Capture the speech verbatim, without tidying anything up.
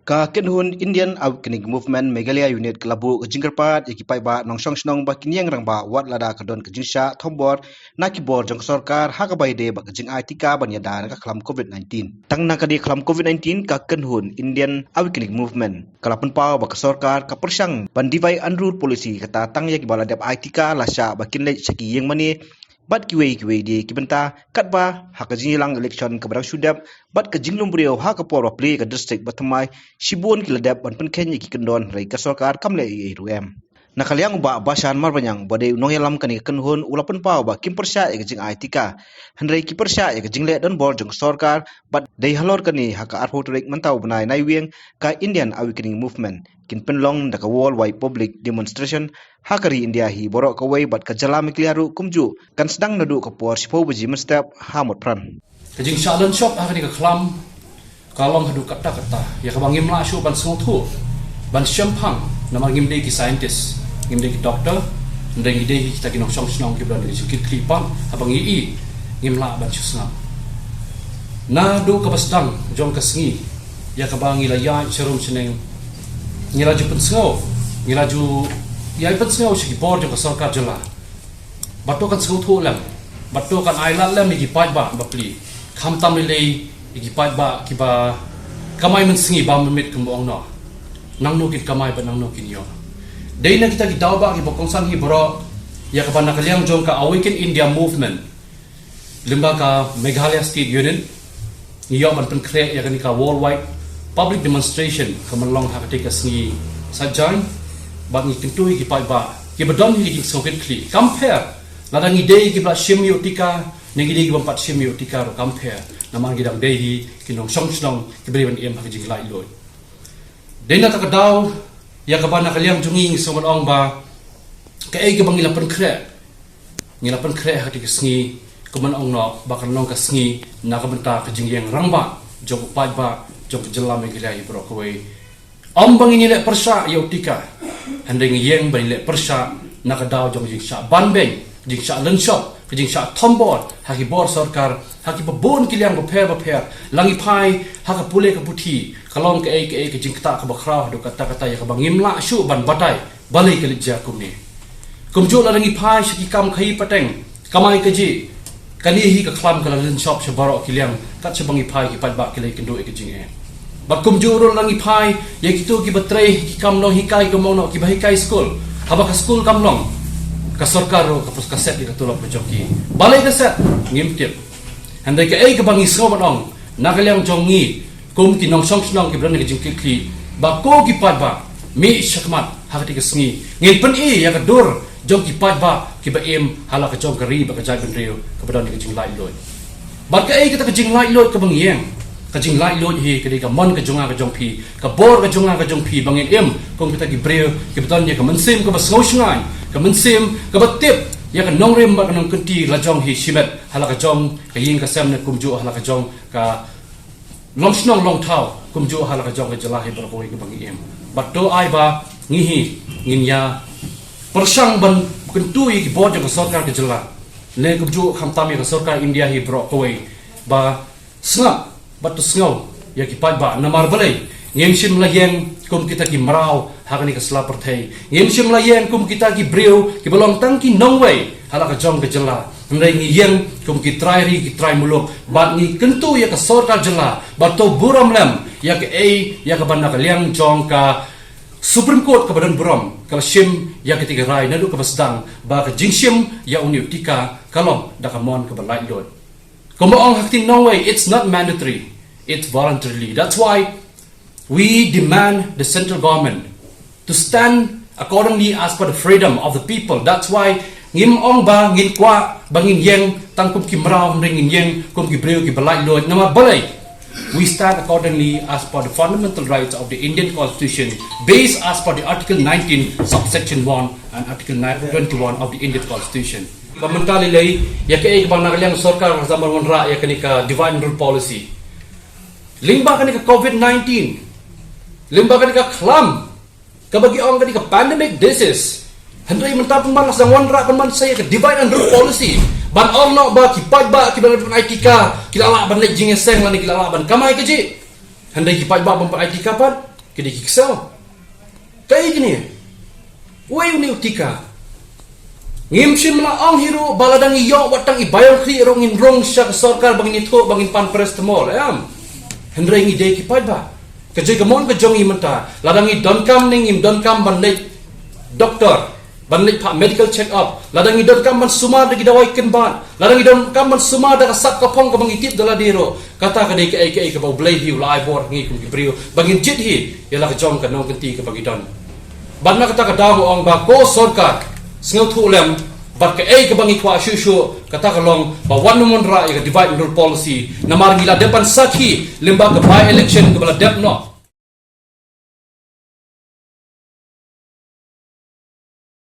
Ka kynhun Indian Awakening Movement Meghalaya Unit ka la buh ka jingkyrpad ïa ki paidbah nongshong shnong ba kin ïeng rangbah wat lada ka don ka jingshah thombor na ki bor jong ka sorkar ha kaba ïadei bad ka jingai tika ban ïada na ka khlam covid nineteen. Tang na ka dei khlam covid nineteen, ka kynhun Indian Awakening Movement ka la pynpaw ba ka sorkar ka pyrshang ban divide and rule policy, kata tang ïa kiba la dep ai tika la shah ba kin leit sha ki ïing mane bad kiwei kiwei de ki bynta, katba ha ka jingïalang election kaba dang shu dep bad ka jinglum briew ha ka por ba plie ka district ba thymmai, shibun ki la dep ban pynkheiñ ïa ki kyndon, hynrei ka sorkar kam leh ei ei ruh em. Na ka liang u Bah Bashan Marbaniang ba dei u nongïalam kane ka kynhun u la pynpaw ba kim pyrshah ïa ka jingai tika, hynrei ki pyrshah ïa ka jingleh donbor jong ka sorkar, bad dei halor kane ha ka arphew tarik mynta u bnai Naiwieng ka Indian Awakening Movement kin pynlong da ka worldwide public demonstration ha ka ri India hi baroh kawei bad ka jylla Meghalaya ruh kumjuh kan sdang naduh ka por shiphew baje mynstep ha Motphran. Ka jingshah lynshop ha kane ka khlam ka long haduh katta katta ïa kaba ngim lah shuh ban sngewthuh, ban shemphang, namar ngim dei ki scientist, ngim dei ki doctor, ngim dei, ngi dei kita ki nongshong shnong kiba don ka jingkitkhlieh pat, haba ngi i ngim lah ban shu sngap. Naduh kaba sdang jong ka sngi ïa kaba ngi la ïaid sharum shaneng, ngi la ju pynsngew, ngi la ju ïai pynsngew sha ki bor jong ka sorkar jylla. Bad to kan sngewthuh lem, bad to kan ai lad lem ïa ki paidbah ba plie, khamtam lei lei ïa ki paidbah kiba kamai mynsngi bam mynmiet kumba ong noh. Nangno kin kamai bad nangno kin ïoh. Dei na kita ki daw ba kiba kongsan hi baroh ïa kaba na ka liang jong ka Awaken India Movement, lyngba ka Meghalaya State Union, ngi ïoh ban pynkhreh ïa kane ka worldwide public demonstration kaba long ha katei ka sngi Saitjaiñ, bad ngi kyntu ïa ki paidbah kiba don hi ka jingsngewkitkhlieh. Kam pher lada ngi dei kiba la shim ïa u tika ne ngi dei kiba ym pat shim ïa u tika ruh kam pher, namar ngi dang dei hi ki nongshong shnong kiba dei ban im ha ka jinglaitluid. Dei na kata ka daw ïa kaba na ka liang jong ngi ngi sngewbha ban ong ba kaei kaba ngi la pynkhreh, ngi la pynkhreh ha katei ka sngi, kumba ong noh ba kan long ka sngi na ka bynta ka jingïeng rangbah jong u paidbah jong ka jylla Meghalaya hi baroh kawei. Ym ba ngin ïaleh pyrshah ïa u tika, hynrei ngi ïeng ban ïaleh pyrshah na ka daw jong ka jingshah banbeiñ, jingshah lynshop, ka jingshah thombor ha ki bor sorkar, ha kiba bun ki liang bapher bapher. La ngi phai ha ka pule ka puthi, ka long kaei kaei ka jingktah kaba khraw haduh katta katta ïa kaba ngim lah shuh ban batai balei ka leit jia kumne. Kumjuh lada ngi phai sha ki kam khaïi pateng, kamai kajih, kane hi ka khlam ka la lynshop sha baroh ki liang, kat shaba ngi phai ki paidbah ki la ïakynduh ïa ka jingeh. Bad kumjuh ruh lada ngi phai ïa kito kiba trei ki kam nonghikai, kumba ong noh, kiba hikai skul, haba ka skul kam long, ka sorkar ruh ka pus ka set ïa ka tulop ka jong ki. Balei ka set? Ngim tip. Hynrei kaei kaba ngi sngewbha ban ong na ka liang jong ngi kum ki nongshong shnong kiba don ïa ka jingkitkhlieh, ba ko ki paidbah, mih shakhmat ha katei ka sngi, ngin pyni ïa ka dur jong ki paidbah kiba im ha la ka jong ka ri bad ka jaitbynriew kaba don ïa ka jinglaitluid. Bad kaei kata ka jinglaitluid kaba ngi ïeng? Ka jinglaitluid hi ka dei ka mon ka jong nga ka jong phi, ka bor ka jong nga ka jong phi ba ngin im kum kita ki briew kiba don ïa ka mynsiem kaba sngewshngaiñ, ka mynsiem kaba tip ïa ka nongrim bad ka nongkynti la jong hi shimet ha la ka jong ka ïing ka sem ne kumjuh ha la ka jong ka longshnong longthaw, kumjuh ha la ka jong ka jylla hi baroh kawei kaba ngi im. Bad to ai ba ngi hi ngin ïa pyrshang ban kyntu ïa ki bor jong ka sorkar ka jylla, ne kumjuh khamtam ïa ka sorkar India hi baroh kawei, ba sngap bad to sngew ïa ki paidbah. Namar balei? Ngim shym la ïeng kum kita ki mraw ha kane ka sla pyrthei. Ngim shym la ïeng kum kita ki briew kiba long tang ki nongwei ha la ka jong ka jylla. Hynrei ngi ïeng kum ki trai ri, ki trai muluk, bad ngi kyntu ïa ka sorkar jylla ba to burom lem ïa kaei ïa kaba na ka liang jong ka Supreme Court kaba don burom ka la shim ïa katei ka rai naduh kaba sdang, ba ka jingshim ïa une u tika ka long da ka mon kaba laitluid. Kumba ong ha ka ktien nongwei, it's not mandatory, it's voluntarily. That's why we demand the central government to stand accordingly as per the freedom of the people. That's why ngim ong ba ngin kwah ba ngin ïeng tang kum ki mraw, hynrei ngin ïeng kum ki briew kiba laitluid. Namar balei? We stand accordingly as per the fundamental rights of the Indian Constitution, based as per the Article nineteen, subsection one, and Article twenty-one of the Indian Constitution. Ba mynta lei lei ïa kaei kaba na ka liang sorkar ka la wanrah ïa kane ka divide and rule policy. Lyngba kane ka covid nineteen, lyngba kane ka khlam kaba ki ong kane ka pandemic disease, hynrei mynta pynban la sdang wanrah pynban sa ïa ka divide and rule policy, ban ong noh ba ki paidbah kiba la dep ai tika ki la lah ban leit jingïaseng lane ki la lah ban kamai kajih. Hynrei ki paidbah bym pat ai tika pat, Ki dei ki ksew. Kaei kine? Uei une u tika? Ngim shym la ong hi ruh ba lada ngi ïoh wat tang i biang khlieh ruh ngin rung sha ka sorkar ba ngin ïathuh ba ngin pan paracetamol, em? Hynrei ngi dei ki paidbah. Ka jingkmen ka jong ngi mynta, lada ngi donkam ne ngim donkam ban leit doktor, ban leit phah medical check up, lada ngi donkam ban sumar da ki dawai kynbat, lada ngi donkam ban sumar da ka sap ka phong kaba ngi tip da lade ruh, kata ka dei kaei kaei kaba U Blei hi u la ai bor ha ngi kum ki briew ba ngin jied hi ïa la ka jong ka nongkynti kaba ngi don. Bad na kata ka daw nga ong ba ko sorkar, sngewthuh lem, bad kaei kaba ngi kwah shuh shuh, kata ka long ba wat nym wanrah ïa ka divide and rule policy, namar ngi la dep ban sakhi lyngba ka by election kaba la dep noh.